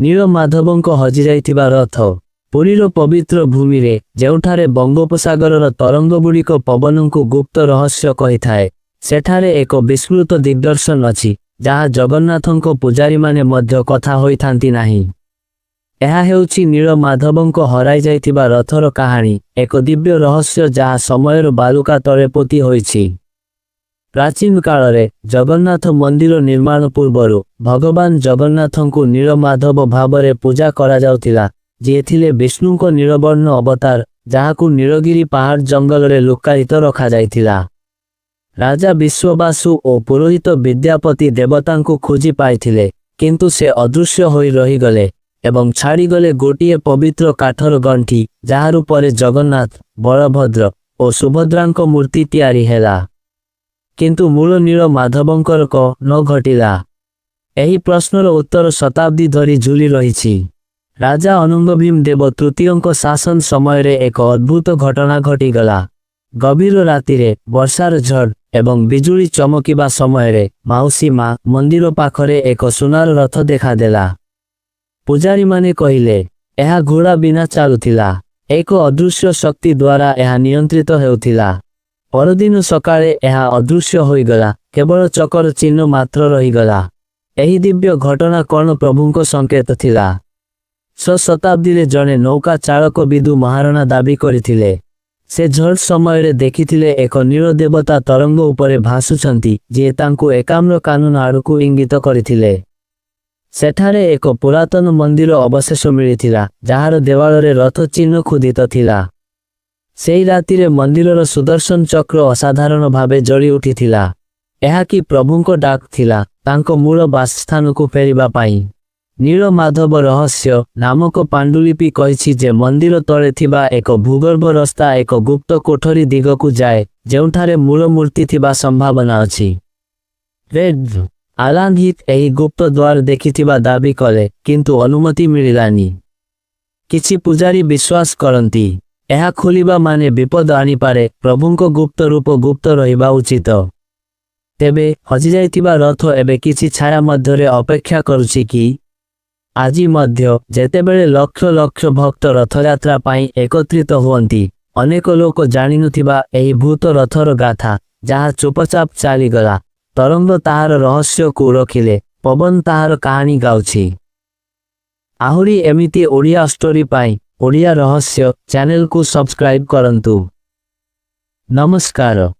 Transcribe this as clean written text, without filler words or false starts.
ନୀଳମାଧବଙ୍କ ହଜିଯାଇଥିବା ରଥ। ପୁରୀର ପବିତ୍ର ଭୂମିରେ, ଯେଉଁଠାରେ ବଙ୍ଗୋପସାଗରର ତରଙ୍ଗଗୁଡ଼ିକ ପବନଙ୍କୁ ଗୁପ୍ତ ରହସ୍ୟ କହିଥାଏ, ସେଠାରେ ଏକ ବିସ୍ମୃତ ଦିଗ୍ଦର୍ଶନ ଅଛି, ଯାହା ଜଗନ୍ନାଥଙ୍କ ପୂଜାରୀମାନେ ମଧ୍ୟ କଥା ହୋଇଥାନ୍ତି ନାହିଁ। ଏହା ହେଉଛି ନୀଳମାଧବଙ୍କ ହରାଇଯାଇଥିବା ରଥର କାହାଣୀ, ଏକ ଦିବ୍ୟ ରହସ୍ୟ ଯାହା ସମୟର ବାଲୁକା ତଳେ ପୋତି ହୋଇଛି। ପ୍ରାଚୀନ କାଳରେ, ଜଗନ୍ନାଥ ମନ୍ଦିର ନିର୍ମାଣ ପୂର୍ବରୁ, ଭଗବାନ ଜଗନ୍ନାଥଙ୍କୁ ନୀଳମାଧବ ଭାବରେ ପୂଜା କରାଯାଉଥିଲା, ଯିଏ ଥିଲେ ବିଷ୍ଣୁଙ୍କ ନୀଳବର୍ଣ୍ଣ ଅବତାର, ଯାହାକୁ ନୀଳଗିରି ପାହାଡ଼ ଜଙ୍ଗଲରେ ଲୁକ୍କାୟିତ ରଖାଯାଇଥିଲା। ରାଜା ବିଶ୍ୱବାସୁ ଓ ପୁରୋହିତ ବିଦ୍ୟାପତି ଦେବତାଙ୍କୁ ଖୋଜି ପାଇଥିଲେ, କିନ୍ତୁ ସେ ଅଦୃଶ୍ୟ ହୋଇ ରହିଗଲେ ଏବଂ ଛାଡ଼ିଗଲେ ଗୋଟିଏ ପବିତ୍ର କାଠର ଗଣ୍ଠି, ଯାହା ରୂପରେ ଜଗନ୍ନାଥ, ବଳଭଦ୍ର ଓ ସୁଭଦ୍ରାଙ୍କ ମୂର୍ତ୍ତି ତିଆରି ହେଲା। କିନ୍ତୁ ମୂଳ ନୀଳ ମାଧବଙ୍କର କଣ ଘଟିଲା? ଏହି ପ୍ରଶ୍ନର ଉତ୍ତର ଶତାବ୍ଦୀ ଧରି ଝୁଲି ରହିଛି। ରାଜା ଅନଙ୍ଗଭୀମ ଦେବ ତୃତୀୟଙ୍କ ଶାସନ ସମୟରେ ଏକ ଅଦ୍ଭୁତ ଘଟଣା ଘଟିଗଲା। ଗଭୀର ରାତିରେ, ବର୍ଷାର ଝଡ଼ ଏବଂ ବିଜୁଳି ଚମକିବା ସମୟରେ, ମାଉସୀ ମା ମନ୍ଦିର ପାଖରେ ଏକ ସୁନାର ରଥ ଦେଖାଦେଲା। ପୂଜାରୀମାନେ କହିଲେ, ଏହା ଘୋଡ଼ା ବିନା ଚାଲୁଥିଲା। ଏକ ଅଦୃଶ୍ୟ ଶକ୍ତି ଦ୍ୱାରା ଏହା ନିୟନ୍ତ୍ରିତ ହେଉଥିଲା। ପରଦିନ ସକାଳେ ଏହା ଅଦୃଶ୍ୟ ହୋଇଗଲା, କେବଳ ଚକର ଚିହ୍ନ ମାତ୍ର ରହିଗଲା। ଏହି ଦିବ୍ୟ ଘଟଣା କଣ ପ୍ରଭୁଙ୍କ ସଂକେତ ଥିଲା? ଶତାବ୍ଦୀରେ ଜଣେ ନୌକା ଚାଳକ ବିଦୁ ମହାରଣା ଦାବି କରିଥିଲେ, ସେ ଝଡ଼ ସମୟରେ ଦେଖିଥିଲେ ଏକ ନୀଳ ଦେବତା ତରଙ୍ଗ ଉପରେ ଭାସୁଛନ୍ତି, ଯିଏ ତାଙ୍କୁ ଏକାମ୍ର କାନନ ଆଡ଼କୁ ଇଙ୍ଗିତ କରିଥିଲେ। ସେଠାରେ ଏକ ପୁରାତନ ମନ୍ଦିର ଅବଶେଷ ମିଳିଥିଲା, ଯାହାର ଦେୱାଳରେ ରଥ ଚିହ୍ନ ଖୋଦିତ ଥିଲା। ସେହି ରାତିରେ ମନ୍ଦିରର ସୁଦର୍ଶନ ଚକ୍ର ଅସାଧାରଣ ଭାବେ ଜଳି ଉଠିଥିଲା। ଏହା କି ପ୍ରଭୁଙ୍କ ଡାକ ଥିଲା ତାଙ୍କ ମୂଳ ବାସସ୍ଥାନକୁ ଫେରିବା ପାଇଁ? ନୀଳମାଧବ ରହସ୍ୟ ନାମକ ପାଣ୍ଡୁଲିପି କହିଛି ଯେ ମନ୍ଦିର ତଳେ ଥିବା ଏକ ଭୂଗର୍ଭ ରାସ୍ତା ଏକ ଗୁପ୍ତ କୋଠରୀ ଦିଗକୁ ଯାଏ, ଯେଉଁଠାରେ ମୂଳ ମୂର୍ତ୍ତି ଥିବା ସମ୍ଭାବନା ଅଛି। ରେଭ୍ ଆଲାନ୍ ହିଥ୍ ଏହି ଗୁପ୍ତ ଦ୍ୱାର ଦେଖିଥିବା ଦାବି କଲେ, କିନ୍ତୁ ଅନୁମତି ମିଳିଲାନି। କିଛି ପୂଜାରୀ ବିଶ୍ୱାସ କରନ୍ତି, ଏହା ଖୋଲିବା ମାନେ ବିପଦ ଆଣିପାରେ। ପ୍ରଭୁଙ୍କ ଗୁପ୍ତ ରୂପ ଗୁପ୍ତ ରହିବା ଉଚିତ। ତେବେ ହଜିଯାଇଥିବା ରଥ ଏବେ କିଛି ଛାୟା ମଧ୍ୟରେ ଅପେକ୍ଷା କରୁଛି କି? ଆଜି ମଧ୍ୟ ଯେତେବେଳେ ଲକ୍ଷ ଲକ୍ଷ ଭକ୍ତ ରଥଯାତ୍ରା ପାଇଁ ଏକତ୍ରିତ ହୁଅନ୍ତି, ଅନେକ ଲୋକ ଜାଣିନଥିବା ଏହି ଭୂତ ରଥର ଗାଥା, ଯାହା ଚୁପଚାପ ଚାଲିଗଲା। ତରଙ୍ଗ ତାହାର ରହସ୍ୟକୁ ରଖିଲେ, ପବନ ତାହାର କାହାଣୀ ଗାଉଛି। ଆହୁରି ଏମିତି ଓଡ଼ିଆ ଷ୍ଟୋରି ପାଇଁ ଓଡ଼ିଆ ରହସ୍ୟ ଚ୍ୟାନେଲକୁ ସବସ୍କ୍ରାଇବ କରନ୍ତୁ। ନମସ୍କାର।